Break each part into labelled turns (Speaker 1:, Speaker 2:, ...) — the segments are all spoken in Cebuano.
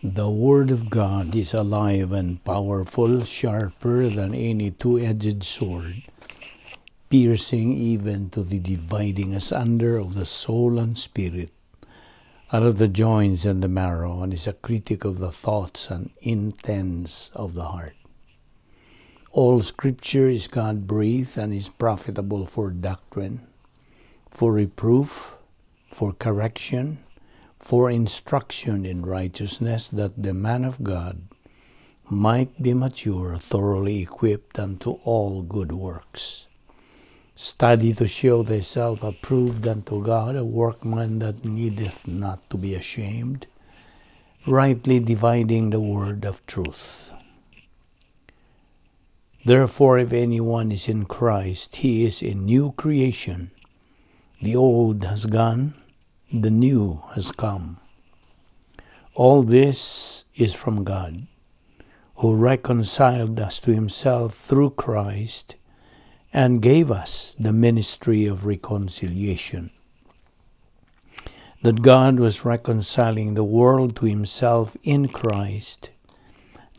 Speaker 1: The Word of God is alive and powerful, sharper than any two-edged sword, piercing even to the dividing asunder of the soul and spirit, out of the joints and the marrow, and is a critic of the thoughts and intents of the heart. All Scripture is God-breathed and is profitable for doctrine, for reproof, for correction, for instruction in righteousness, that the man of God might be mature, thoroughly equipped unto all good works. Study to show thyself approved unto God, a workman that needeth not to be ashamed, rightly dividing the word of truth. Therefore, if anyone is in Christ, he is a new creation. The old has gone, the new has come. All this is from God, who reconciled us to himself through Christ and gave us the ministry of reconciliation. That God was reconciling the world to himself in Christ,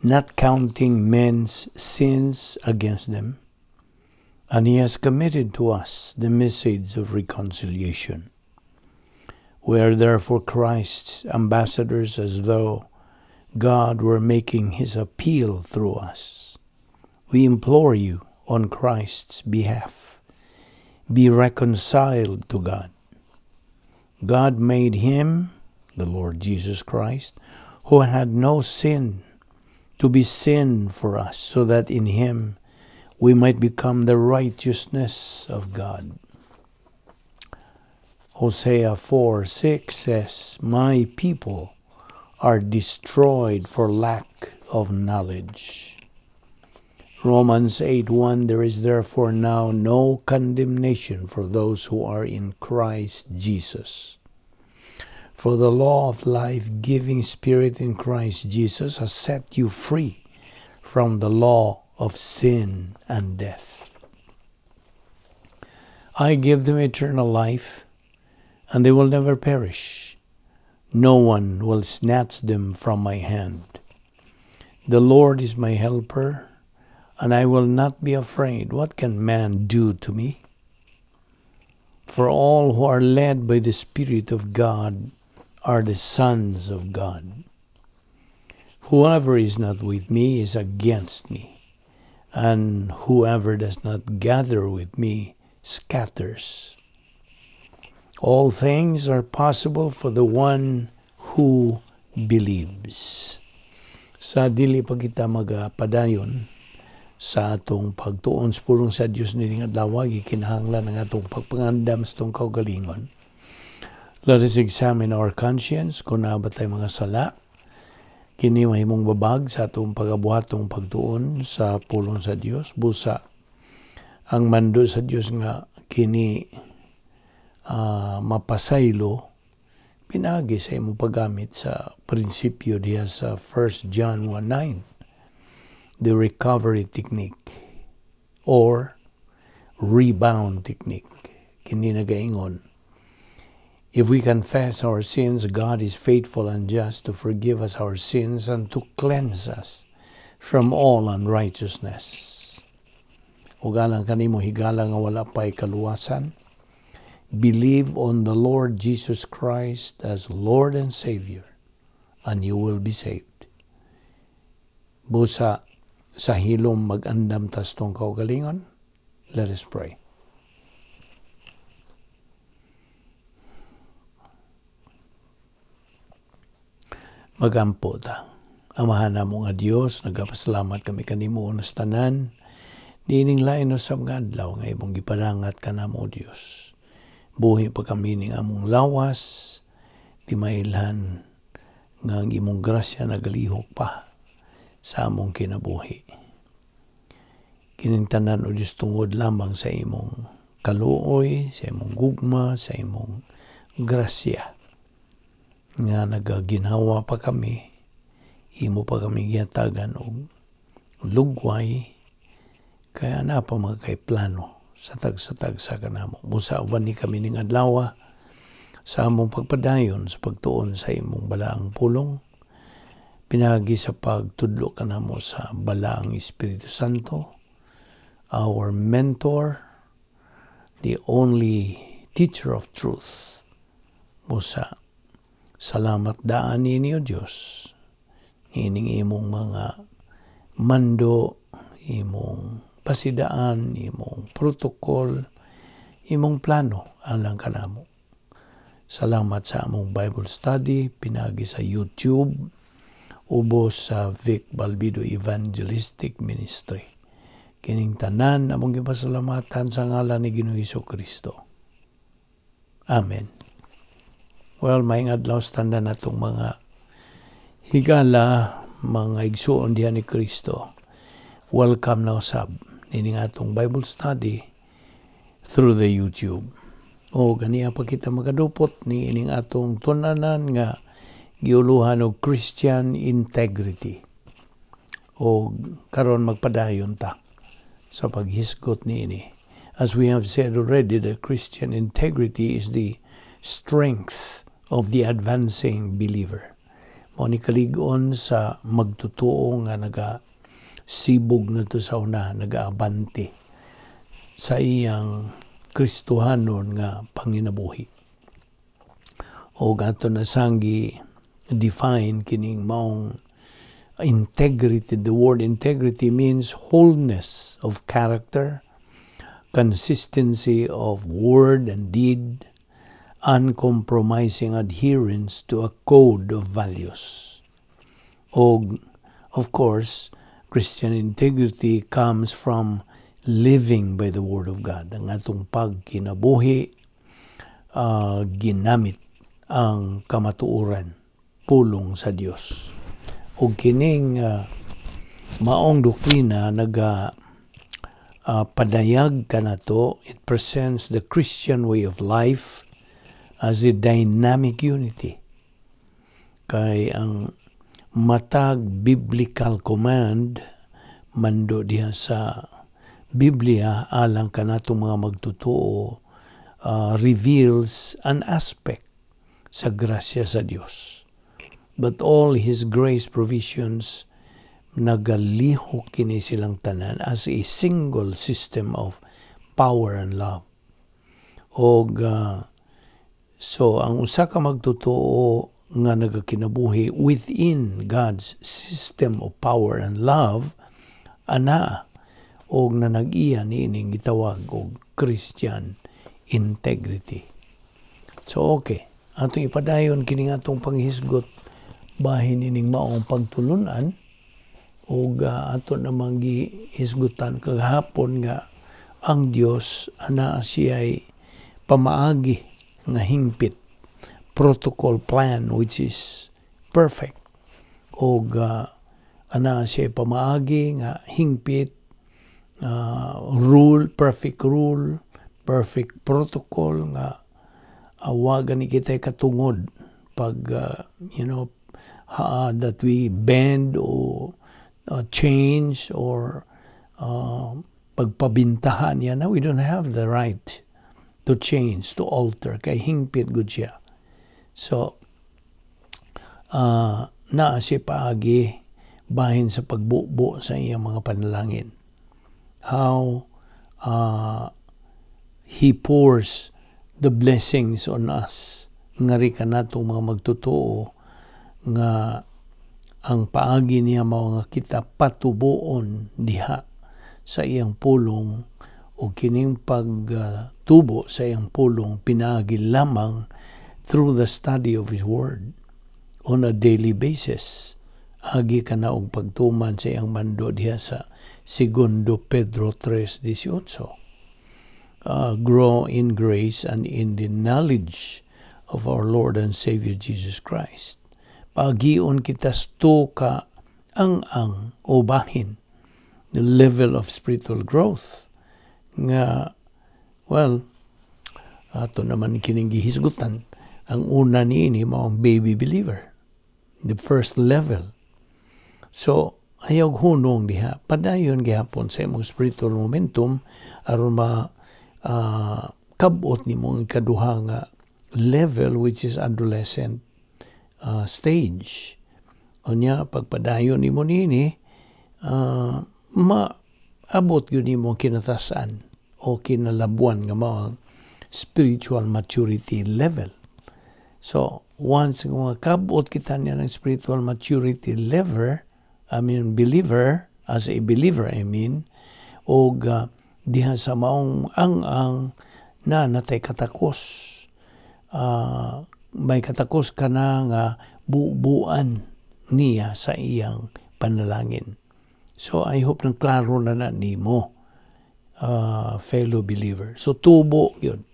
Speaker 1: not counting men's sins against them, and he has committed to us the message of reconciliation. We are therefore Christ's ambassadors, as though God were making his appeal through us. We implore you on Christ's behalf, be reconciled to God. God made him, the Lord Jesus Christ, who had no sin, to be sin for us, so that in him we might become the righteousness of God. Hosea 4:6 says, My people are destroyed for lack of knowledge. Romans 8:1, There is therefore now no condemnation for those who are in Christ Jesus. For the law of life-giving Spirit in Christ Jesus has set you free from the law of sin and death. I give them eternal life, and they will never perish. No one will snatch them from my hand. The Lord is my helper, and I will not be afraid. What can man do to me? For all who are led by the Spirit of God are the sons of God. Whoever is not with me is against me, and whoever does not gather with me scatters. All things are possible for the one who believes. Sa dili pa kita magapadayon sa atong pagtuon sa pulong sa Dios nining adlaw, gikinahanglan ang atong pagpangandam sa atong kaugalingon. Let us examine our conscience kung naa ba tay mga sala. Kini mahimong babag sa atong pagabuhatong pagtuon sa pulong sa Dios. Busa ang mando sa Dios nga kini mapasaylo pinaagi sa imong paggamit sa prinsipyo diha sa 1 John 1:9, the recovery technique or rebound technique. Kini nagaingon, if we confess our sins, God is faithful and just to forgive us our sins and to cleanse us from all unrighteousness. Ug alang kanimo higala nga wala pa'y kaluwasan, believe on the Lord Jesus Christ as Lord and Savior, and you will be saved. Busa sa hilom mag-andam tas tong kaugalingon. Let us pray. Magampo ta. Amahan namo nga Dios, nagapasalamat kami kanimo unas tanan. Niining lain usab nga adlaw nga imong gipadangat kanamo, Dios. Buhi pa kami ning among lawas, di mailhan nga ang imong grasya nagalihok pa sa among kinabuhi. Kining tanan, o Dios, tungod lamang sa imong kaluoy, sa imong gugma, sa imong grasya nga nagaginhawa pa kami, imo pa kami gihatagan og lugway, kaya na pa mga kay plano sa tagsa-tagsa kanamo. Busa uban ni kami ning adlaw sa among pagpadayon sa pagtuon sa imong balaang pulong. Pinaagi sa pagtudlo kanamo sa Balaang Espiritu Santo, our mentor, the only teacher of truth. Busa, salamat daan ninyo, Diyos, ining imong mga mando, imong pasidaan, imong protocol, imong plano alang kanamo. Salamat sa among Bible study, pinaagi sa YouTube, ubos sa Vic Balbido Evangelistic Ministry. Kining tanan among gipasalamatan sa ngalan ni Ginoong Kristo. Amen. Well, maayong adlaw sa tanan natong mga higala, mga igsuon diha ni Kristo. Welcome na usab nining atong Bible study through the YouTube. O ganiya pa kita makadupot ni ining atong tun-anan nga giuluhan og Christian integrity. O karon magpadayon ta sa paghisgot niini. As we have said already, the Christian integrity is the strength of the advancing believer. Mao ni kalig-on sa magtotoo nga naga sibog ngadto sa una, nagaabante sa iyang Kristohanon nga panginabuhi. O ato na sang gi-define kining maong integrity. The word integrity means wholeness of character, consistency of word and deed, uncompromising adherence to a code of values. O, of course, Christian integrity comes from living by the Word of God. Ang atong pagkinabuhi, ginamit ang kamatuoran, pulong sa Dios. Ug kining maong doktrina naga padayag kanato, it presents the Christian way of life as a dynamic unity. Kay ang matag biblical command, mando diha sa Biblia alang kanatong mga magtotoo, reveals an aspect sa grasya sa Dios. But all His grace provisions, nagalihok kini silang tanan as a single system of power and love. Og so ang usa ka magtotoo nga nagakinabuhi within God's system of power and love ana og nanag-iya niining gitawag og Christian integrity. So okay, atong ipadayon kini atong panghisgot bahin ining maong pagtulunan ug ato namang gihisgutan kagahapon nga ang Dios ana siya'y pamaagi nga hingpit, protocol plan which is perfect, og ana siya pamaagi nga hingpit, rule, perfect rule, perfect protocol nga wa gani kita katungod pag that we bend or change or pagpabintahan niya na we don't have the right to change, to alter, kay hingpit gud siya. So naa siya paagi bahin sa pagbubo sa iyang mga panalangin, how He pours the blessings on us ngari kanatong mga magtotoo nga ang paagi niya mao nga kita patubuon diha sa iyang pulong, o kining pagtubo sa iyang pulong pinaagi lamang through the study of His Word on a daily basis, agi kana og pagtuman sa iyang mando diha sa Segundo Pedro 3:18, "Grow in grace and in the knowledge of our Lord and Savior Jesus Christ." Pagion kita ka ang o bahin the level of spiritual growth nga, well, ato naman kining gihisgutan. Ang una niini mao ang baby believer, the first level. So ayaw hunong diha, padayon gihapon sa imong spiritual momentum aron ma kabot nimo ang ikaduha nga level, which is adolescent stage. Unya pagpadayon nimo niini, maabot gyud nimo ang kinatasan o kinalabuan nga mao ang spiritual maturity level. So, once nga makabot kita niya ng spiritual maturity level, I mean believer, as a believer, I mean, og diha sa maong ang na natay katakos. May katakos ka na nga bubuan niya sa iyang panalangin. So I hope nang klaro na na nimo, fellow believer. So tubo yun.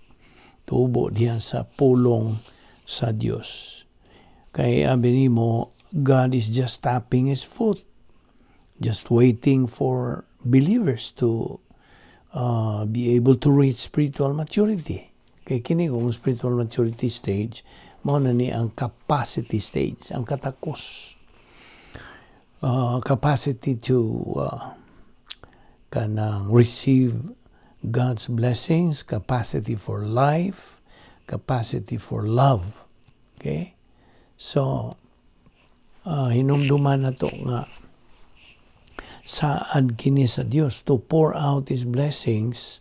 Speaker 1: Tubo diha sa pulong sa Dios. Kay abi nimo, God is just tapping His foot, just waiting for believers to be able to reach spiritual maturity. Kay kini kung spiritual maturity stage, mao na ni ang capacity stage, ang katakos. Capacity to kanang receive God's blessings, capacity for life, capacity for love. Okay? So, hinumduman na to nga saad kini sa Dios to pour out His blessings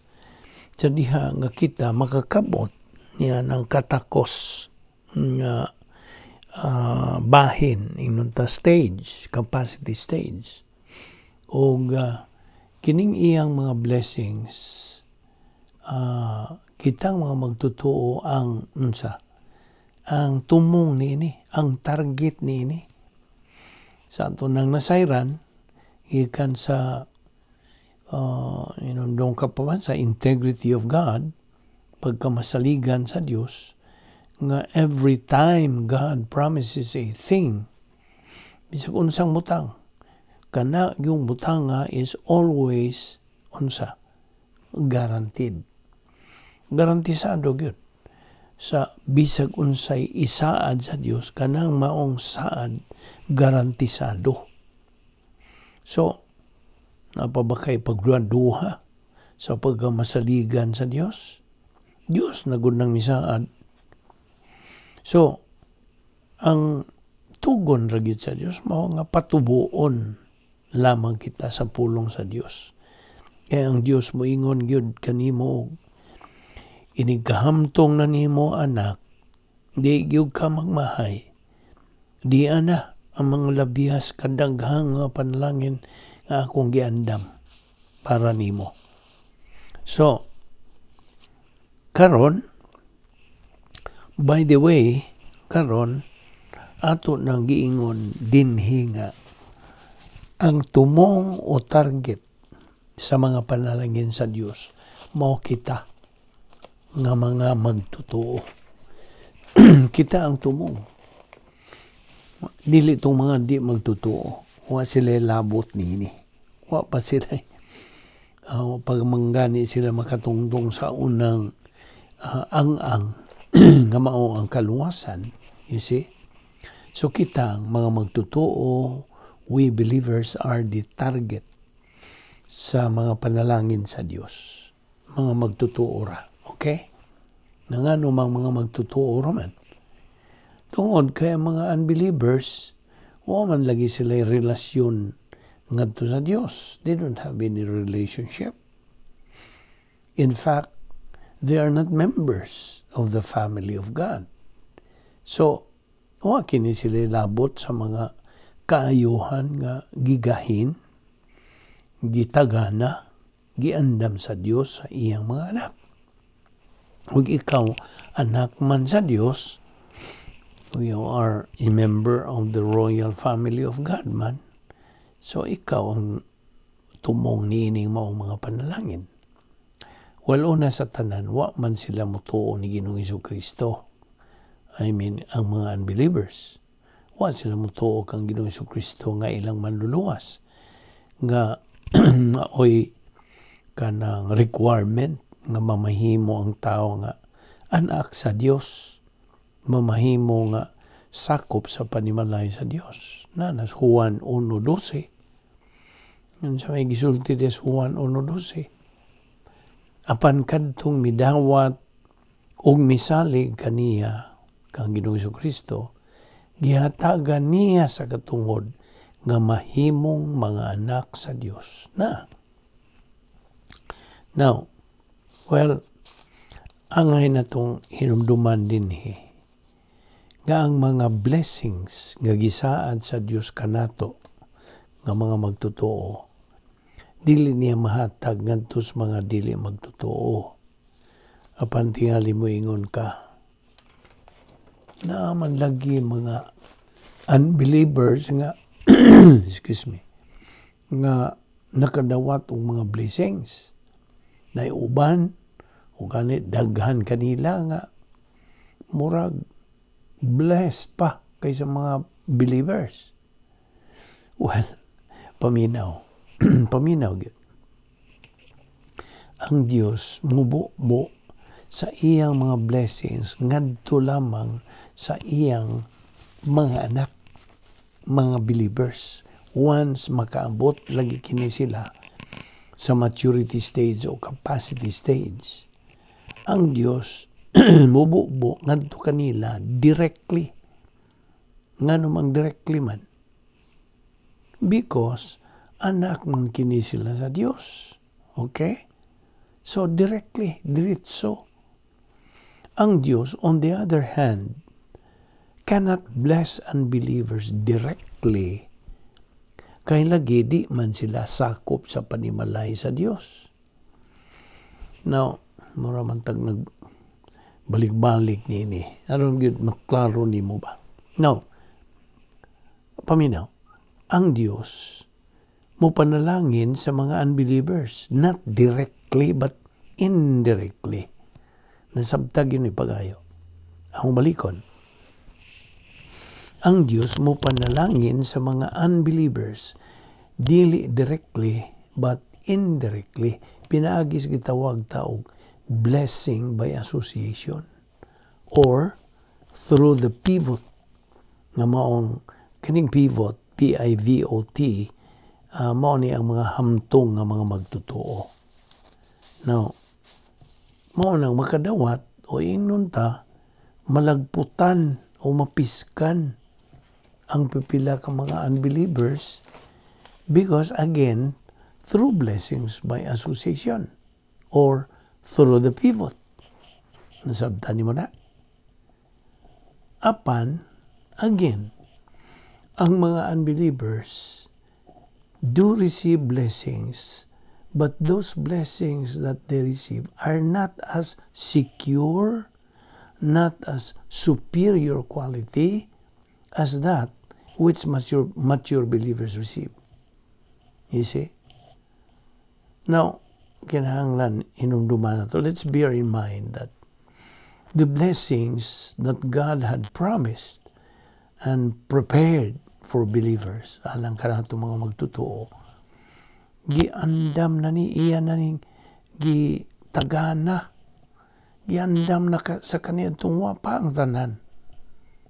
Speaker 1: sa diha nga kita makakabot niya ng katakos nga bahin ingon ta stage, capacity stage, og kining iyang mga blessings, kitang mga magtotoo ang unsa ang tumong niini, ang target niini. Sa ato nang nasayran gikan sa dong kapaman sa integrity of God, pagkamasaligan sa Dios nga every time God promises a thing, bisag unsang butang, kana yung butang nga is always unsa, guaranteed, garantisado gyud. Sa bisag unsay isaad sa Dios, kanang maong saad garantisado. So napa ba kay pagduha sa pagkamasaligan sa Dios? Dios na gud nang misaad. So ang tugon ra gyud sa Dios mao nga patubuon lamang kita sa pulong sa Dios. Kaya ang Dios moingon gyud kanimo, "Inigkahamtong na nimo, anak, di gyud ka magmahay. Di ana ang mga labihas kadaghang nga panalangin nga akong giandam para nimo." So, karon, by the way, karon ato nang giingon dinhi nga ang tumong o target sa mga panalangin sa Dios mao kita nga mga magtotoo. Kita ang tumong. Dili itong mga di magtotoo. Wa sila labot nini. Wa pa sila pag manggani sila makatungtong sa unang ang-ang nga mao ang kaluwasan. You see? So kita ang mga magtotoo, we believers are the target sa mga panalangin sa Dios. Mga magtotoo ra. Okay? Nangano mang mga magtotoo ra man? Tungod kay ang mga unbelievers, wa man lagi sila relasyon ngadto sa Dios. They don't have any relationship. In fact, they are not members of the family of God. So, wa kini sila labot sa mga kaayuhan nga gigahin, gitagana, giandam sa Dios sa iyang mga anak. Ug ikaw, anak man sa Dios, you are a member of the royal family of God man. So ikaw ang tumong niining maong mga panalangin. Well, una sa tanan, wa man sila mutuo ni Ginoong Kristo. I mean, ang mga unbelievers. Wa sila mutuo kang Ginoong Kristo nga ilang manluluwas. Nga oy kanang requirement nga mamahimo ang tao nga anak sa Dios, mamahimo nga sakop sa panimalay sa Dios. Na nas Juan 1:12. Yun sa may gisulti des Juan 1:12. Apan kadtong midawat og misalig kaniya, kang Ginoong Kristo, Gihatagan niya sa katungod nga mahimong mga anak sa Dios na. Now, well, angay natong hinumduman dinhi nga ang mga blessings nga gisaad sa Dios kanato nga mga magtotoo, dili niya mahatag ngadto sa mga dili magtotoo. Apan tingali mo ingon ka, naa man lagi mga unbelievers nga, excuse me, nga nakadawat og mga blessings na uban o gani daghan kanila nga murag blessed pa kaysa mga believers. Well, paminaw. Paminaw gyud. Ang Dios mububo sa iyang mga blessings ngadto lamang sa iyang mga anak, mga believers. Once makaabot lagi kini sila sa maturity stage o capacity stage, ang Dios mububo ngadto kanila directly. Ngano mang directly man? Because anak man kini sila sa Dios. Okay? So directly, diretso. Ang Dios, on the other hand, cannot bless unbelievers directly kay lagi di man sila sakop sa panimalay sa Dios. Now, mura man tag nag balik-balik niini. Aron gyud maklaro nimo ba? Now, paminaw, ang Dios mo panalangin sa mga unbelievers, not directly but indirectly. Nasabtag gyud ni pagayo. Ang balikon. Ang Dios mo panalangin sa mga unbelievers, dili directly but indirectly, pinaagi sa gitawag ta og blessing by association or through the pivot, nga maong kining pivot, pivot, mao ni ang mga hamtong nga mga magtotoo. Now, mao nang makadawat o ingnon ta malagputan o mapiskan ang pipila ka mga unbelievers because, again, through blessings by association or through the pivot. Nasabtan mo na? Apan, again, ang mga unbelievers do receive blessings, but those blessings that they receive are not as secure, not as superior quality as that which mature believers receive. You see? Now, kinahanglan hinumduman nato. Let's bear in mind that the blessings that God had promised and prepared for believers, alang kanato mga magtotoo, giandam na ni iya na ning gitagana, giandam na ka, sa kaniadtong wa pa ang tanan.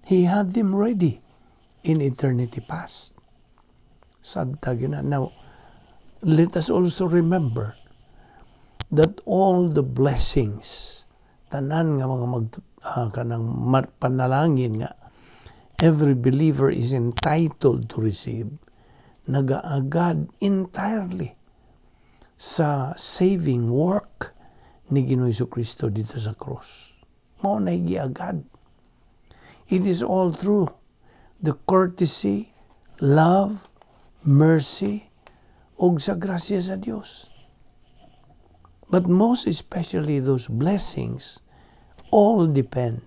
Speaker 1: He had them ready in eternity past. Sabta gyud na. Now, let us also remember that all the blessings, tanan nga mga mag kanang panalangin nga every believer is entitled to receive, nagaagad entirely sa saving work ni Ginoong Kristo didto sa cross. Mao na giagad. It is all through the courtesy, love, mercy, ug sa grasya sa Dios. But most especially, those blessings all depend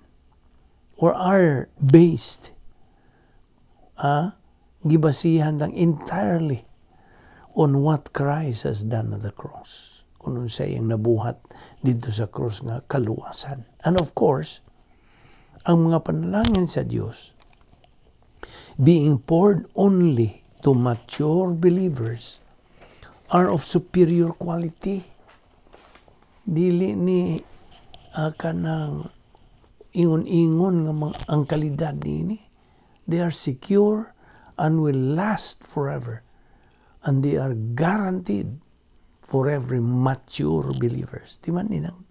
Speaker 1: or are based, gibasihan lang entirely on what Christ has done on the cross. Kung unsa iyang nabuhat didto sa cross nga kaluwasan. And of course, ang mga panalangin sa Dios being poured only to mature believers are of superior quality. Dili ni kanang ingon-ingon nga mga, ang kalidad niini. They are secure and will last forever. And they are guaranteed for every mature believers. Di man ninang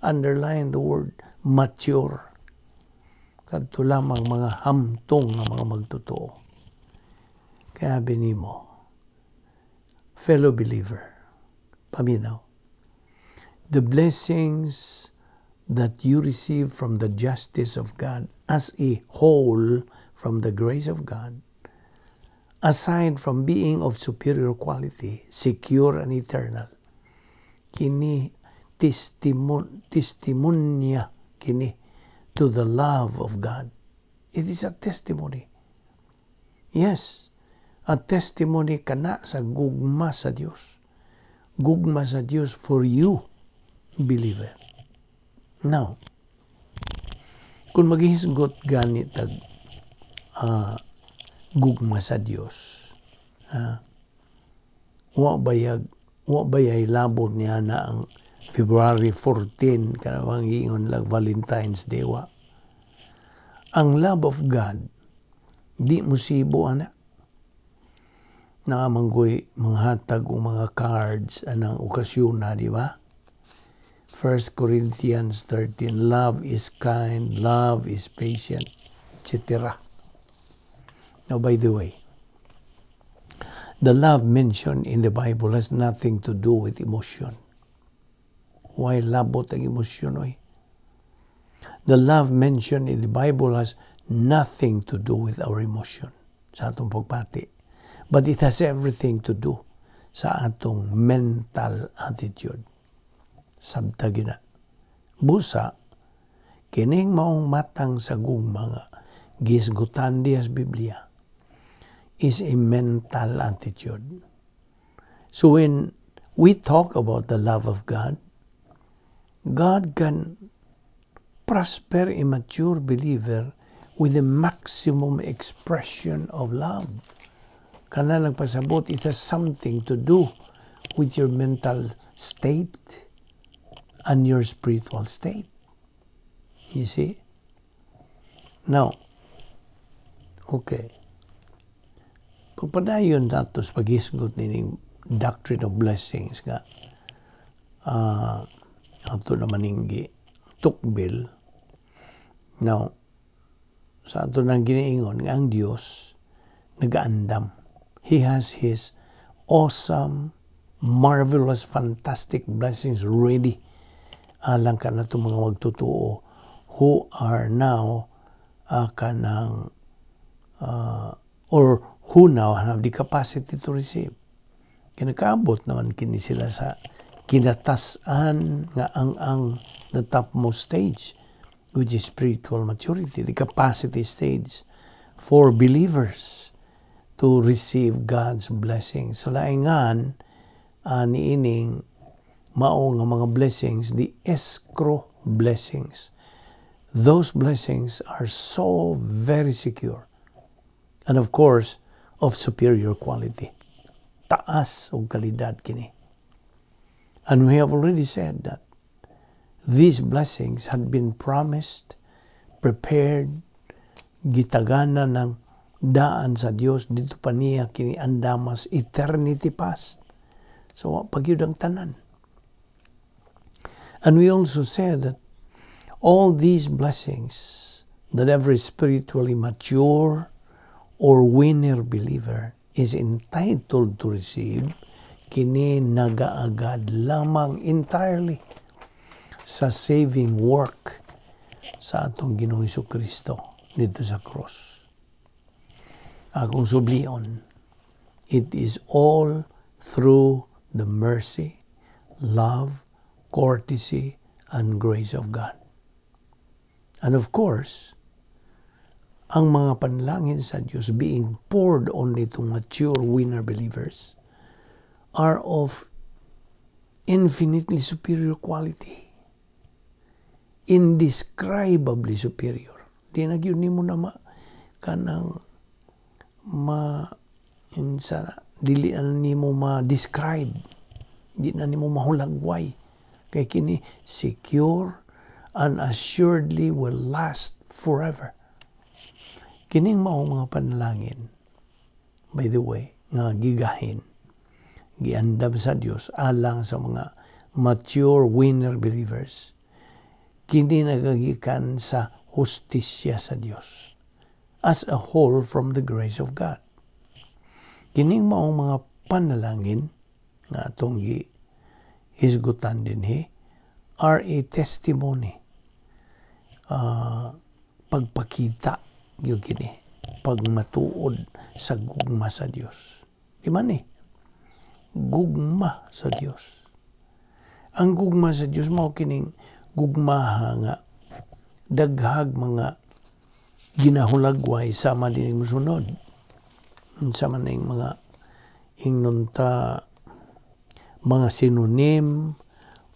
Speaker 1: underline the word "mature"? Kadto lamang mga hamtong nga mga magtotoo. Kaya nimo, fellow believer, paminaw, the blessings that you receive from the justice of God as a whole from the grace of God, aside from being of superior quality, secure and eternal, kini testimonya kini to the love of God. It is a testimony. Yes, a testimony kana sa gugma sa Dios. Gugma sa Dios for you, believer. Now, kung maghisgot gani tag gugma sa Dios, wa bayay labot niya na ang February 14 kanang giingon lag Valentine's Day, wa. Ang love of God di mo sibo ana. Naa man goy manghatag og mga cards anang okasyon na, di ba? 1 Corinthians 13, love is kind, love is patient, etc. Now, by the way, the love mentioned in the Bible has nothing to do with emotion. Why labot ang emosyon, oy? The love mentioned in the Bible has nothing to do with our emotion sa atong pagpati. But it has everything to do sa atong mental attitude. Sabta gina. Busa, kining maong matang sa gugma nga gisgutan diha sa Biblia is a mental attitude. So when we talk about the love of God, God can prosper a mature believer with the maximum expression of love. Kana nagpasabot, it has something to do with your mental state and your spiritual state. You see? Now, okay. Pagpadayon nato sa paghisgot nining doctrine of blessings nga ato naman ning gitukbil. Now, sa ato nang giniingon nga ang Dios nagaandam. He has His awesome, marvelous, fantastic blessings ready alang kanato mga magtotoo who are now kanang or who now have the capacity to receive. Kinakaabot naman kini sila sa kinatas-an nga ang the topmost stage, which is spiritual maturity, the capacity stage for believers to receive God's blessings. Sa laingan, niining mao nga mga blessings, the escrow blessings. Those blessings are so very secure. And of course, of superior quality. Taas og kalidad kini. And we have already said that these blessings had been promised, prepared, gitagana ng daan sa Dios didto pa niya kini andamas eternity past. So wa pa gyud ang tanan. And we also said that all these blessings that every spiritually mature or winner believer is entitled to receive, kini nagaagad lamang entirely sa saving work sa atong Ginoong Kristo didto sa cross. Akong sublion, it is all through the mercy, love, courtesy, and grace of God. And of course, ang mga panalangin sa Diyos being poured only to mature winner believers are of infinitely superior quality. Indescribably superior. Di na gyud nimo na ma kanang ma insa na, dili na nimo ma-describe, di na nimo mahulagway kay kini secure and assuredly will last forever. Kining mao mga panalangin, by the way, nga gigahin, giandam sa Dios alang sa mga mature winner believers, kini nagagikan sa Hustisya sa Dios as a whole from the grace of God. Kining maong mga panalangin nga atong gi hisgutan dinhi are a testimony, pagpakita gyud kini, pagmatuod sa gugma sa Dios. Di man ni gugma sa Dios? Ang gugma sa Dios mao kining gugmaha nga daghag mga ginahulagway sama dining mosunod, unsa man ning mga ingnon ta mga synonym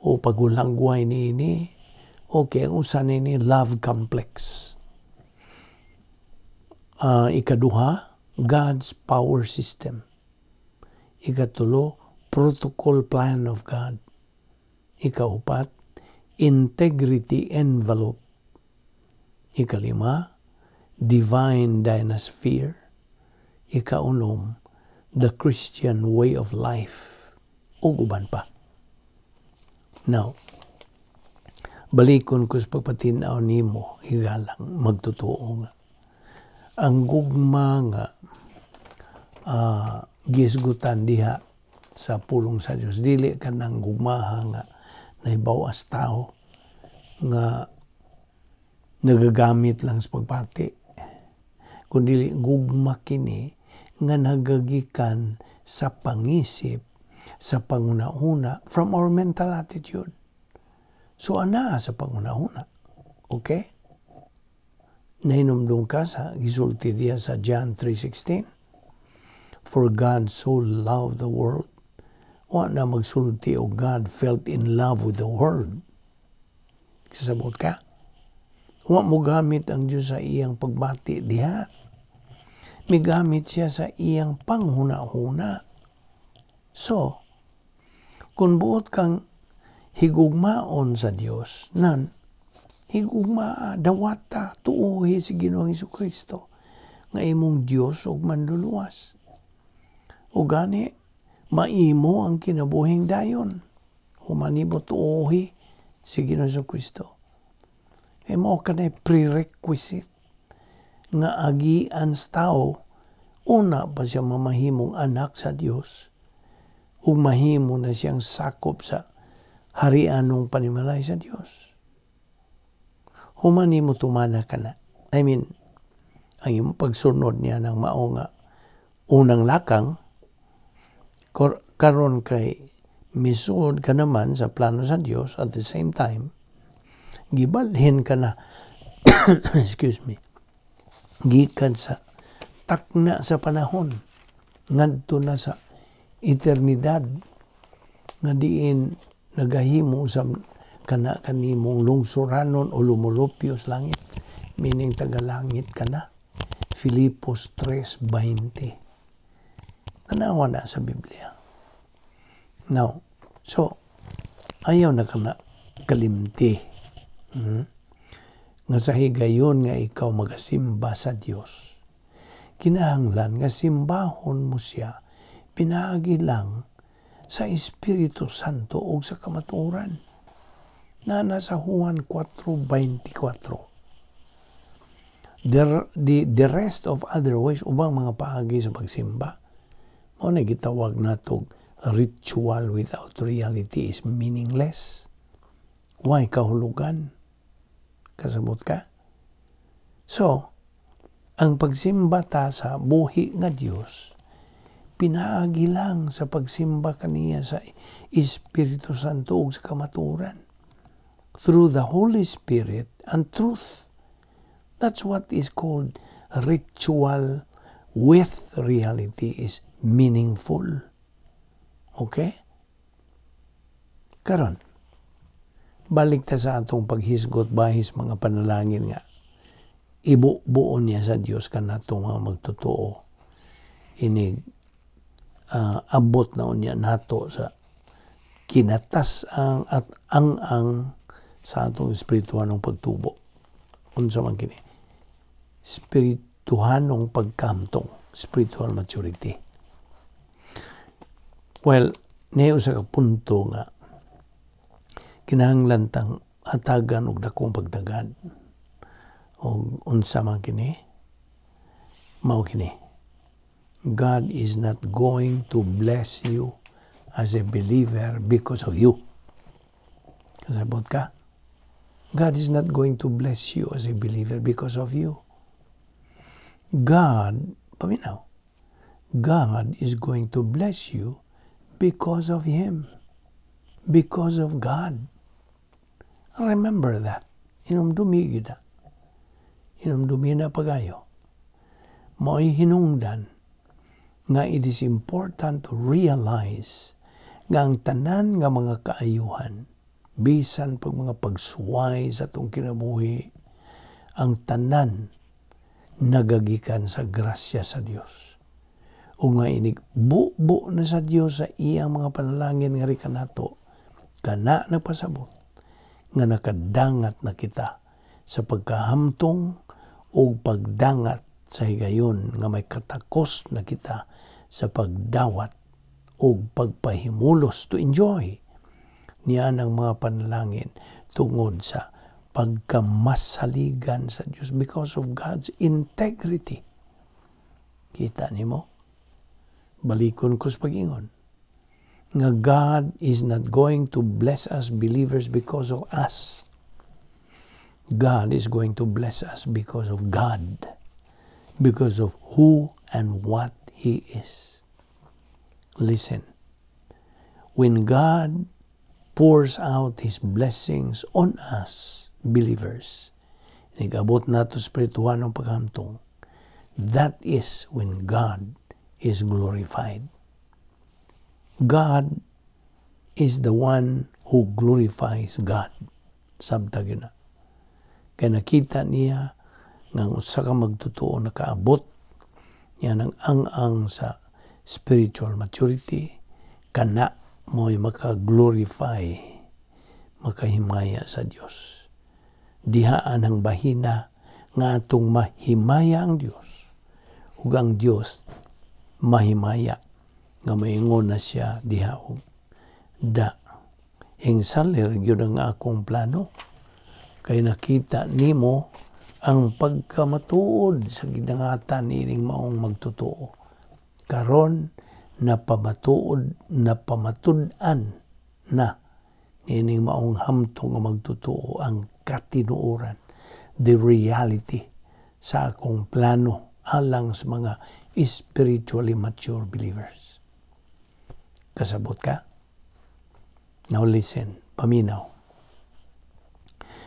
Speaker 1: o paghulagway niini. Okay, ang usa nini, love complex. Ikaduha, God's power system. Ikatulo, protocol plan of God. Ikaupat, integrity envelope. Ikalima, divine dynasphere. Ikaunom, the Christian way of life. Ug uban pa. Now, balikon ko sa pagpatin-aw nimo, higalang magtotoo nga ang gugma nga gisgutan diha sa pulong sa Dios dili kanang gugmaha nga nahibaw-as tao nga nagagamit lang sa pagbati, kundi gugma kini nga nagagikan sa pangisip, sa panghuna-huna, from our mental attitude. So ana sa panghuna-huna. Okay? Nahinumdum ka sa gisulti diya sa John 3:16? "For God so loved the world." Wa na magsulti o God felt in love with the world. Kasabot ka? Wa mo gamit ang Diyos sa iyang pagbati diha. Migamit siya sa iyang panghuna-huna. So, kung buot kang higugmaon sa Dios, nan, higugmaa, dawata, tuohi si Ginoong Kristo nga imong Dios ug manluluwas. O gani, maimo ang kinabuhing dayon. Human nimo tuohi si Ginoong Kristo. E mao kanay prerequisite nga agian sa tao una pa siya mamahimong anak sa Dios ug mahimo na siyang sakop sa harianong panimalay sa Dios. Human nimo tumana ka na. I mean, ang imong pagsunod niya ng mao nga unang lakang, karon kay misuod ka naman sa plano sa Dios, at the same time gibalhin ka na, excuse me, gikan sa takna sa panahon ngadto na sa eternidad nga diin nagahimo sa kana kanimong lungsuranon o lumulupyo sa langit, meaning tagalangit ka na. Filipos 3:20. Tanawa na sa Biblia. Now, so ayaw na ka na kalimti nga sa higayon nga ikaw magasimba sa Dios, kinahanglan nga simbahon mo siya pinaagi lang sa Espiritu Santo o sa kamatuoran na nasa Juan 4:24. The rest of other ways, ubang mga paagi sa pagsimba, mao na gitawag natog ritual without reality is meaningless. Why kahulugan? Kasabot ka? So, ang pagsimba ta sa buhi nga Dios, pinaagi lang sa pagsimba kaniya sa Espiritu Santo ug sa kamatuoran. Through the Holy Spirit and truth. That's what is called ritual with reality is meaningful. Okay? Karon, balik ta sa atong paghisgot bahis mga panalangin nga ibubuo niya sa Dios kanatong mga magtotoo inig abot na unya nato sa kinatas ang at ang sa atong espirituhanong pagtubo. Unsa man kini? Espirituhanong pagkamtong, spiritual maturity. Well, niya usa ka punto nga kinahanglan tang hatagan og dakong pagtagad. O unsa man kini? Mao kini. God is not going to bless you as a believer because of you. Kasabot ka? God is not going to bless you as a believer because of you. God, paminaw, God is going to bless you because of Him. Because of God. Remember that. Hinumdumi gyud na. Hinumdumi na pagayo. Mao'y hinungdan nga it is important to realize nga ang tanan nga mga kaayuhan, bisan pag mga pagsuway sa atong kinabuhi, ang tanan nagagikan sa grasya sa Dios. O nga inig bubo na sa Dios sa iyang mga panalangin nga kanato, kana nagpasabot nga nakadangat na kita sa pagkahamtong o pagdangat sa higayon nga may katakos na kita sa pagdawat o pagpahimulos to enjoy niya ang mga panalangin tungod sa pagkamasaligan sa Diyos, because of God's integrity. Kita nimo? Balikon ko sa pag-ingon nga God is not going to bless us believers because of us. God is going to bless us because of God, because of who and what He is. Listen, when God pours out His blessings on us, believers, nag-abot nato spiritual ng paghamtong, that is when God is glorified. God is the one who glorifies God. Sabta gyud na. Kay nakita niya nga ang usa ka magtotoo nakaabot niya ng ang-ang sa spiritual maturity, kana mo'y maka-glorify, makahimaya sa Dios. Dihaan ang bahina nga atong mahimaya ang Dios ug ang Dios mahimaya nga maingon na siya diha og da hingsalir gyud ang akong plano kay nakita nimo ang pagkamatuod sa gidangatan niining maong magtotoo. Karon napamatuod, napamatud-an na niining maong hamtong nga magtotoo ang katinuoran, the reality sa akong plano alang sa mga spiritually mature believers. Kasabot ka? Now listen, paminaw.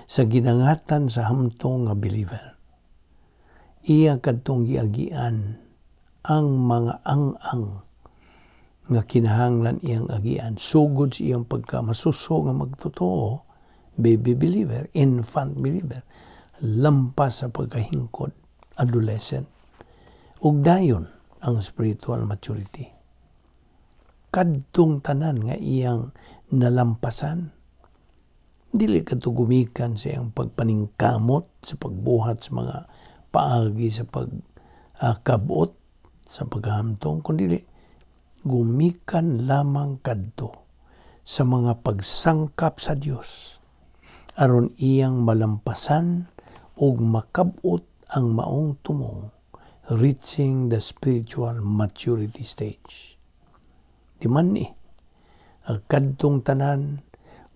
Speaker 1: Sa ginangatan sa hamtong nga believer, iya kadtong giagian ang mga ang-ang nga kinahanglan iyang agian sugod sa iyang pagka masuso nga magtotoo, baby believer, infant believer, lampas sa pagkahingkod, adolescent, ug dayon ang spiritual maturity. Kadtong tanan nga iyang nalampasan, dili kadto gumikan sa iyang pagpaningkamot sa pagbuhat sa mga paagi sa pagkabot sa paghamtong, kundi gumikan lamang kadto sa mga pagsangkap sa Dios aron iyang malampasan ug makabot ang maong tumong, reaching the spiritual maturity stage. Di man ni, ang kadtong tanan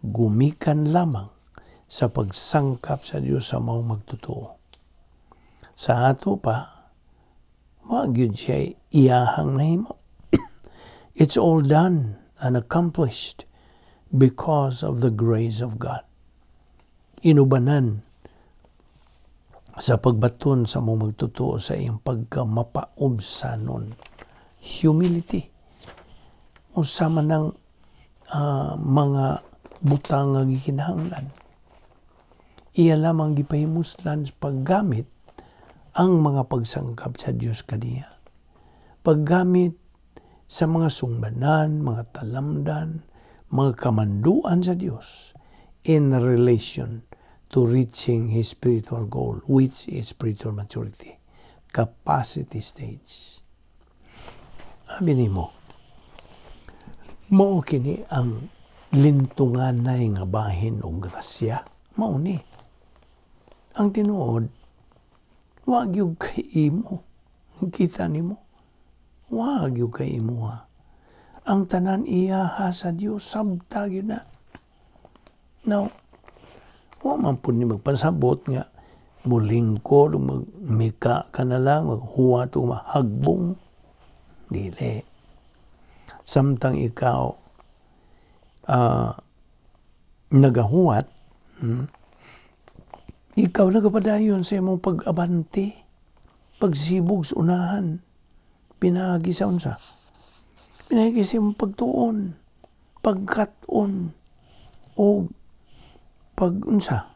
Speaker 1: gumikan lamang sa pagsangkap sa Dios sa maong magtotoo. Sa ato pa, wa gyud siya iyahang nahimo. It's all done and accomplished because of the grace of God. Inubanan sa pagbaton sa mong magtotoo sa iyang pagkamapaubsanon. Humility. Unsa man ang mga butang nga gikinahanglan. Iya lamang gipahimuslan sa paggamit ang mga pagsangkap sa Dios kaniya. Paggamit sa mga sungbanan, mga talamdan, mga kamanduan sa Dios in relation to reaching his spiritual goal, which is spiritual maturity, capacity stage. Abi nimo, mao kini ang lintunganay nga bahin og grasya. Mao ni. Ang tinuod, Wa gyud kay imo. Kita nimo. Wa gyud kay imo ha. Ang tanan iyaha sa Dios, sabta gyud na. Now, wa man pud ni magpasabot nga mulingkod, magmika ka na lang, maghuwat o mahagbong. Dili. Samtang ikaw nagahuwat, ikaw nagapadayon sa imong pag-abante, pagsibog sa unahan, pinaagi sa unsa? Pinaagi sa imong pagtuon, pagkat-on, o pag-unsa,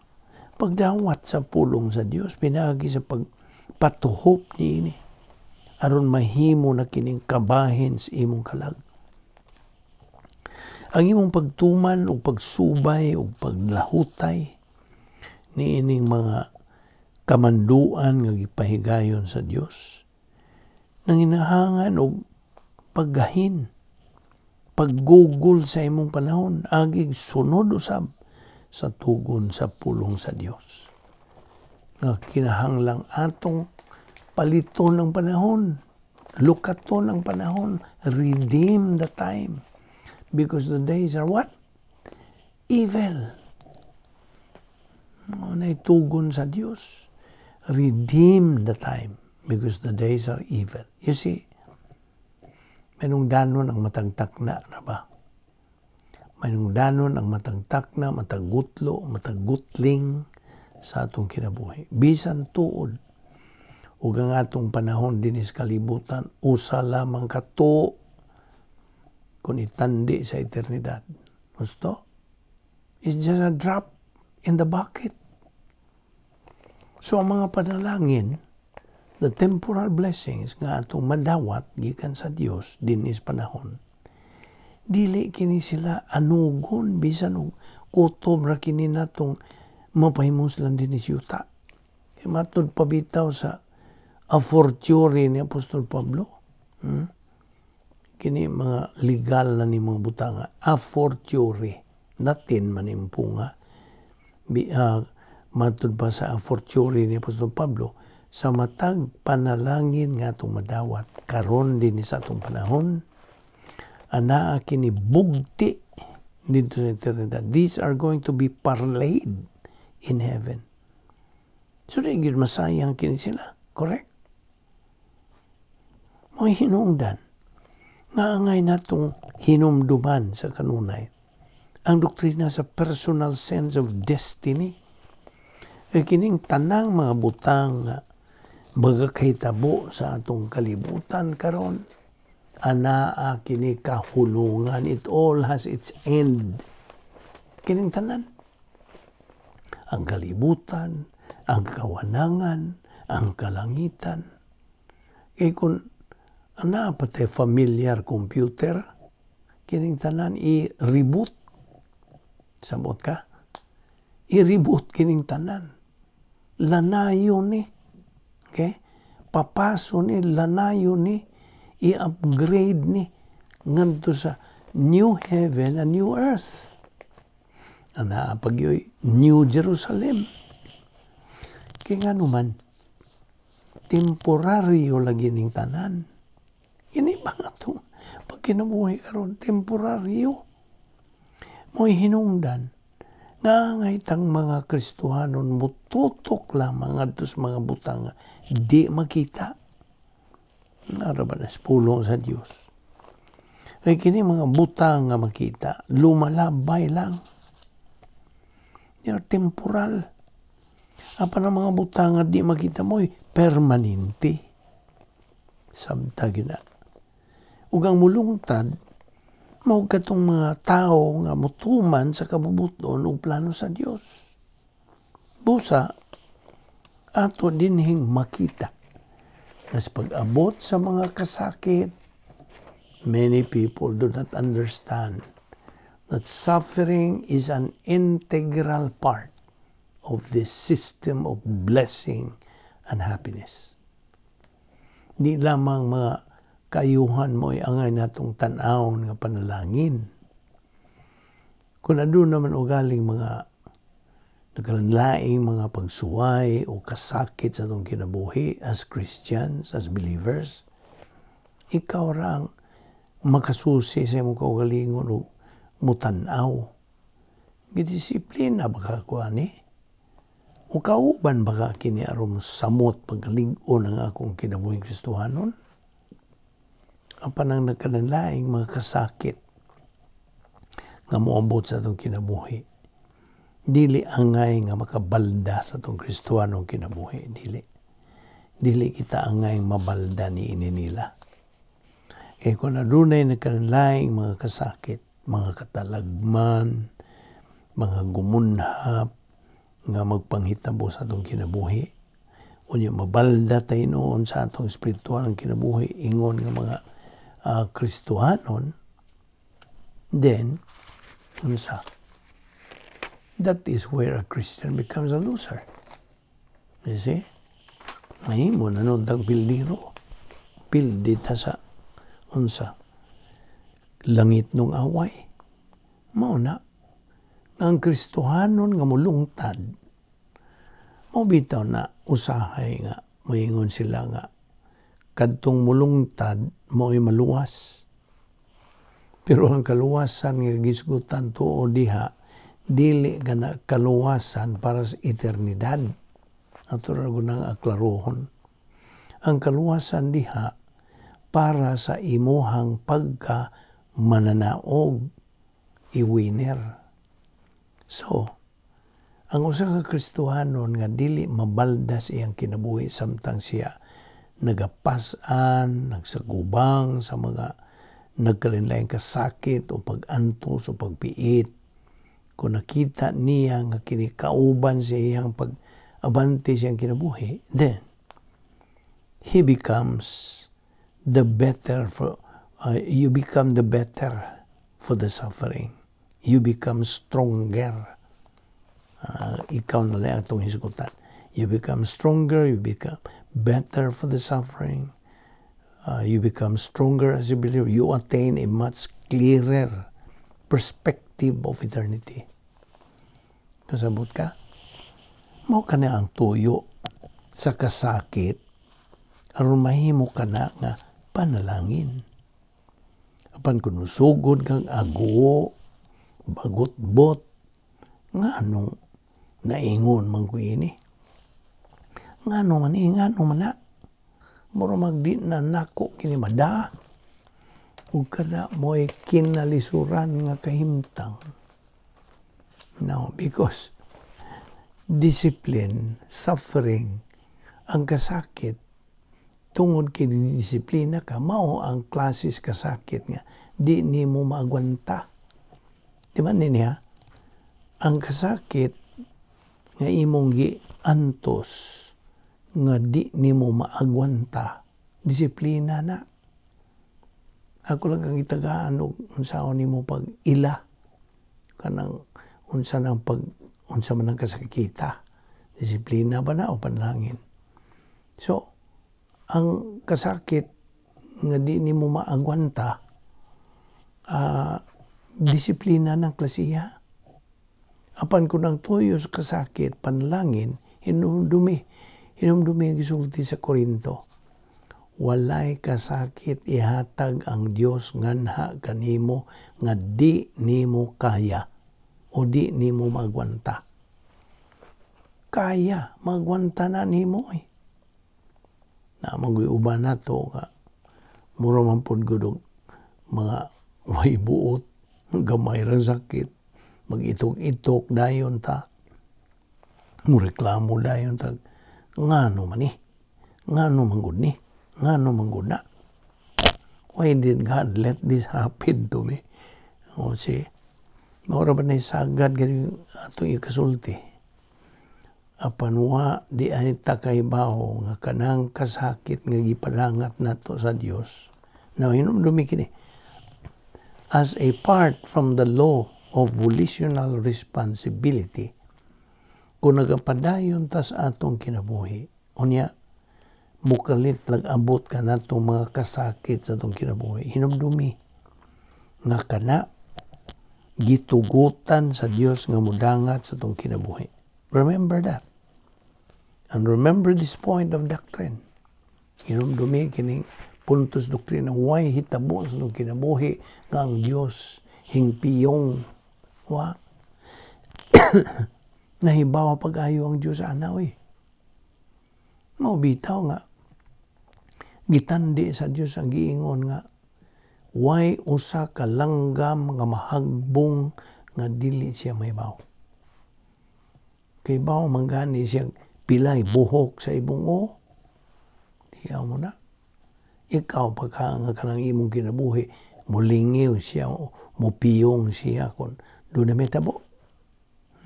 Speaker 1: pagdawat sa pulong sa Dios, pinaagi sa pagpatuhop niini aron mahimo na kining kabahin sa imong kalag. Ang imong pagtuman o pagsubay o paglahutay niining mga kamanduan nga gipahigayon sa Dios nanginahangan og paggahin, paggugol sa imong panahon, agig sunod usab sa tugon sa pulong sa Dios. Nga kinahanglang atong paliton ang panahon, lukaton ang panahon, redeem the time. Because the days are what? Evil. Mao na tugon sa Dios. Redeem the time because the days are evil. You see, manungdanon ang matag takna na ba? Manungdanon ang matag takna, matag gutlo, matag gutling sa atong kinabuhi. Bisan tuod, ug ang atong panahon dinhi sa kalibutan, usa lamang ka tuo kung itandi sa eternidad. Gusto? It's just a drop in the bucket. So ang mga panalangin, the temporal blessings nga atong madawat gikan sa Dios dinhi sa panahon, dili kini sila anugon bisan og kutob ra kini natong mapahimuslan dinhi sa yuta. Kay matud pa bitaw sa a fortiori ni Apostol Pablo, Kini mga legal na ni mga butanga, a fortiori, Latin man impunga. Matud pa sa a fortiori ni Apostol Pablo, sa matag panalangin nga atong madawat karon dinhi sa atong panahon, anaa kini bugti didto sa eternidad. These are going to be parlayed in heaven. So di gyud masayang kini sila. Correct? Mga hinungdan, nga angay natong hinumduman sa kanunay ang doktrina sa personal sense of destiny. Kay kining tanang mga butang nga magakahitabo sa atong kalibutan karon, anaa kini kahulungan. It all has its end. Kining tanan. Ang kalibutan, ang kawanangan, ang kalangitan. Kay kung anaa pa tay familiar computer, kining tanan i-reboot. Sabot ka? I-reboot kining tanan. Lanayon ni. Okay? Papaso ni, lanayon ni, i-upgrade ni ngadto sa new heaven and new earth. Anaa pa gyoy New Jerusalem. Kaya nga naman, temporaryo lagi ning tanan. Kini ba nga itong pagkinabuhi karon, temporaryo. Mo'y hinungdan nga tang mga Kristohanon mututok lamang ngadto sa mga butang nga di makita. Nara ba na pulong sa Dios? Kay kini mga butang nga makita, lumalabay lang. They are temporal. Apan ang mga butang nga di makita mo'y permanente. Sabta gyud na. Ug ang mulungtad, mao katong mga tao nga mutuman sa kabubuton ug plano sa Dios. Busa, ato dinhing makita nga sa pag-abot sa mga kasakit, many people do not understand that suffering is an integral part of this system of blessing and happiness. Di lamang mga kaayuhan mo'y angay natong tan-awon nga panalangin. Kung aduna naman ugaling mga Nagkalainlaing mga pagsuway o kasakit sa atong kinabuhi as Christians, as believers, ikaw ra ang makasusi sa imong kaugalingon o mutan-aw. Gidisiplina ba ka ko ani? O kauban ba ka kini aron samot pagkalig-on ang akong kinabuhing Kristohanon? Apan ang nagkalainlaing mga kasakit nga moabot sa atong kinabuhi, dili angay nga makabalda sa atong Kristohanong kinabuhi. Dili. Dili kita angay mabalda ni ini nila. Kaya kung adunay nagkalainlaing mga kasakit, mga katalagman, mga gumunhap nga magpanghitabo sa atong kinabuhi, unya mabalda tayo noon sa atong espiritual ang kinabuhi, ingon nga mga Kristohanon, then, unsa? That is where a Christian becomes a loser. You see? Mahimo na nun tang pildiro. Pildi ta sa unsa? Langit nung away. Mao na. Ang Kristohanon nga mulungtad, mao bitaw na usahay nga moingon sila nga kadtong mulungtad mao'y maluwas. Pero ang kaluwasan nga gisgutan tuo diha, dili kana kaluwasan para sa eternidad. Ato ra gud nang aklarohon. Ang kaluwasan diha para sa imuhang pagka mananaog, i-winner. So, ang usa ka Kristohanon nga dili mabalda sa iyang kinabuhi samtang siya nagapas-an, nagsagubang sa mga nagkalainlaing kasakit o pag-antos o pagpiit, kung nakita niya nga kini kauban sa iyang pag-abante sa iyang kinabuhi, then he becomes the better for you become the better for the suffering. You become stronger. Ikaw na lang atong hisgutan. You become stronger, you become better for the suffering. You become stronger as a believer. You attain a much clearer perspective of eternity. Kasabot ka? Mao kana ang tuyo sa kasakit aron mahimo ka na nga panalangin. Apan kung sugod kang ago, bagot-bot, nga anong naingon man ko ini? Ngano man eh, ngano man na? Mura magdi na nako kini mada. Ug kana mo'y kinalisuran nga kahimtang. No, because discipline, suffering, ang kasakit, tungod kay disiplina ka, mao ang klases kasakit nga di nimo maagwanta. Di ba niya? Ang kasakit nga imong giantos nga di nimo maagwanta, disiplina na. Ako lang kang itagaan og unsaon nimo pag ila kanang unsa nang pag unsa man ang kasakita, disiplina ba na o panalangin? So ang kasakit nga di nimo maagwanta, disiplina ng klasiya. Apan kung ang tuyo sa kasakit panalangin, hinumdumi, hinumdumi ang gisulti sa Korinto: walay kasakit ihatag ang Dios nganha kanimo nga di nimo kaya o di nimo maagwanta. Kaya, magwanta na nimo eh. Na mag uban nato nga mura man pud gud og mga way buot, gamay ra sakit, mag-itok-itok dayon ta, mo reklamo dayon ta, ngano man ni, ngano man gud ni, ngano man gud na. Why did God let this happen to me? O si, mao ra ba na sagad gani atong ikasulti? Apan wa di ay takahibaw nga kanang kasakit nga gipadangat nato sa Dios. Now, hinumdumi kini. As a part from the law of volitional responsibility, kung nagapadayon ta sa atong kinabuhi, unya, mukalit lag abot ka natong mga kasakit sa atong kinabuhi, hinumdumi nga kana gitugutan sa Dios nga mudangat sa atong kinabuhi. Remember that. And remember this point of doctrine. Hinumdumi kining puntos doktrina, way hitabo sa atong kinabuhi nga ang Dios hingpiyong wa nahibaw pag-ayo ang Dios ana, oy. Mao bitaw nga gitandi sa Dios ang giingon nga way usa ka langgam nga mahagbong nga dili siya mahibaw. Kay baw man gani siya pilay buhok sa ibong. Tiyaw mo na. Ikaw pagka nga kanang imong kinabuhi, mulingiw siya, mupiyong siya kung doon na may tabo.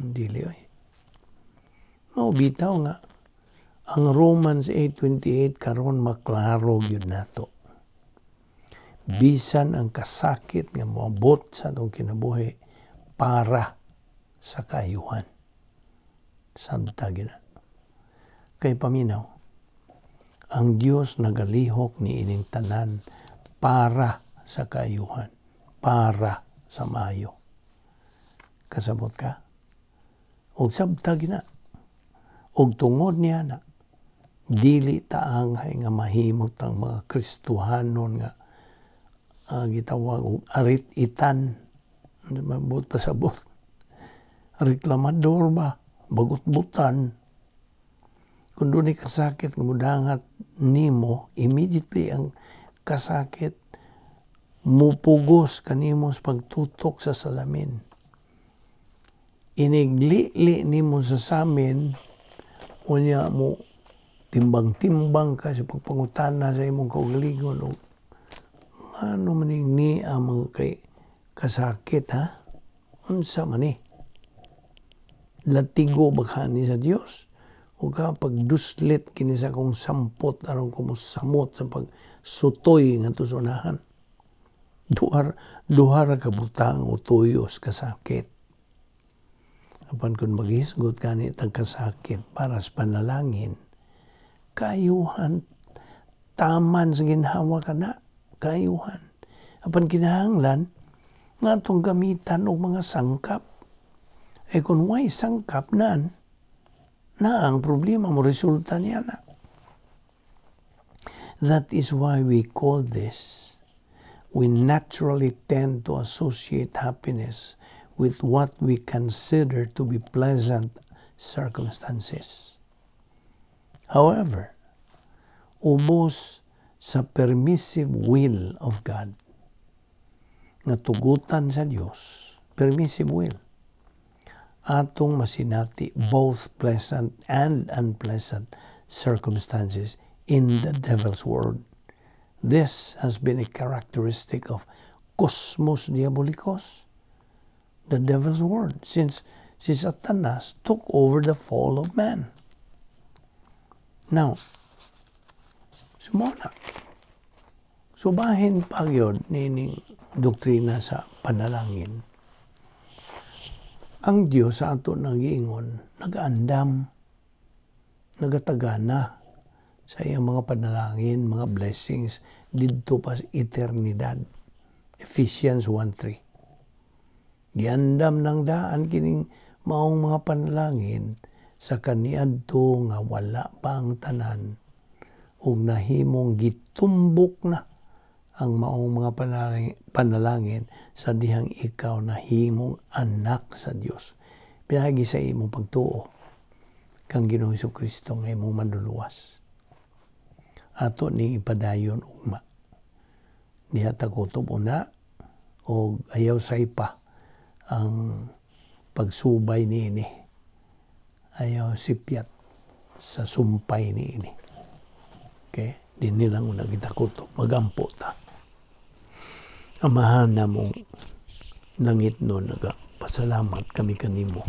Speaker 1: Dili oy. Mao bitaw nga ang Romans 8:28 karon maklaro gyud nato. Bisan ang kasakit nga moabot sa atong kinabuhi, para sa kaayuhan. Sabta gina. Kay paminaw, ang Dios nagalihok ni ining tanan para sa kaayuhan, para sa maayo. Kasabot ka? Og sabta gina. Og tungod niya na, dili taangay nga mahimot ang mga Kristohanon nga gitawag og arit-itan. Mabot pasabot. Reklamador ba? Bagot-butan. Kung doon kasakit nga mudangat nimo, immediately ang kasakit mupugos kanimo sa pagtutok sa salamin. Iniglili nimo sa samin, unya mo timbang-timbang ka sa pagpangutana sa imong kaugalingon og ano maning ni ang mga kay kasakit, ha, unsa man ni, latigo ba ni sa Dios o ka pagduslit kini sa akong sampot aron ko mosamot sa pagsutoy ngadto sa unahan? Duha duha ra ka butang o tuyos kasakit. Apan kung maghisgot gani tag kasakit para sa panalangin, kaayuhan, taman sa ginhawa kana, kaayuhan. Apan kinahanglan nga atong gamitan og mga sangkap. Eh kung way sangkap nan, na ang problema mo resulta niya na. That is why we call this, we naturally tend to associate happiness with what we consider to be pleasant circumstances. However, ubos sa permissive will of God, nga tugutan sa Dios, permissive will, atong masinati both pleasant and unpleasant circumstances in the devil's world. This has been a characteristic of cosmos diabolicos, the devil's world, since si Satanas took over the fall of man. Now, sumona. Subahin pa gyud nining doktrina sa panalangin. Ang Dios sa ato nang giingon, nagaandam, nagatagana sa iyang mga panalangin, mga blessings didto pa sa eternidad. Ephesians 1:3. Giandam ng daan kining maong mga panalangin sa kaniadto nga wala pa ang tanan ug nahimong gitumbok na ang maong mga panalangin sa dihang ikaw nahimong anak sa Dios. Pinagi sa imong pagtuo kang Ginoong Kristo nga imong manluluwas. Ato ning ipadayon ugma. Diha ta kutob una o ayaw saypa ang pagsubay niini. Ayaw sipyat sa sumpay niini. Okay? Dinhi lang una kita kutob. Magampo ta. Amahan namong langit no, nagapasalamat kami kanimo.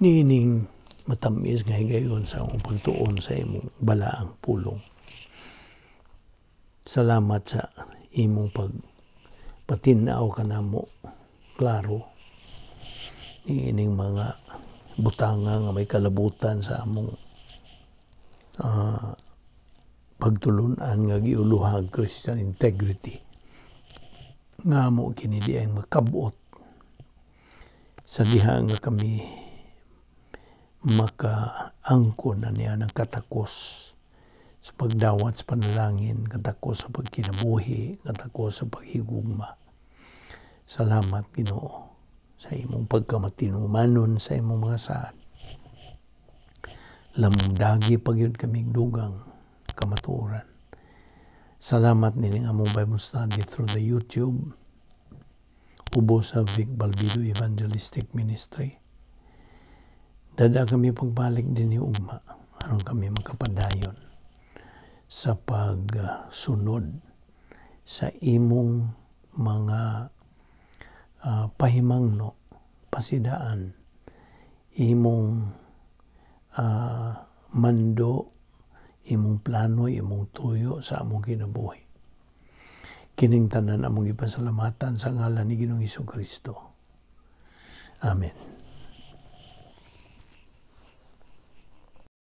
Speaker 1: Niining matamis nga higayon sa among pagtuon sa imong balaang pulong. Salamat sa imong pagpatinaw kanamo klaro niining mga butanga nga may kalabutan sa among pagtulunan nga giuluhag Christian integrity, nga mo kini di ang makabot sa diha nga kami. Makaangkon na niya ng katakos sa pagdawat sa panalangin, katakos sa pagkinabuhi, katakos sa paghigugma. Salamat, Ginoo, sa imong pagkamatinumanon sa imong mga saad. Lamdagi pa gyud kami dugang kamatuoran. Salamat nining among Bible study through the YouTube ubos sa Vic Balbido Evangelistic Ministry. Dada kami pagbalik dinhi ugma aron kami makapadayon sa pagsunod sa imong mga pahimangno, pasidaan, imong mando, imong plano, imong tuyo sa among kinabuhi. Kining tanan among ipasalamatan sa ngalan ni Ginoong Kristo. Amen.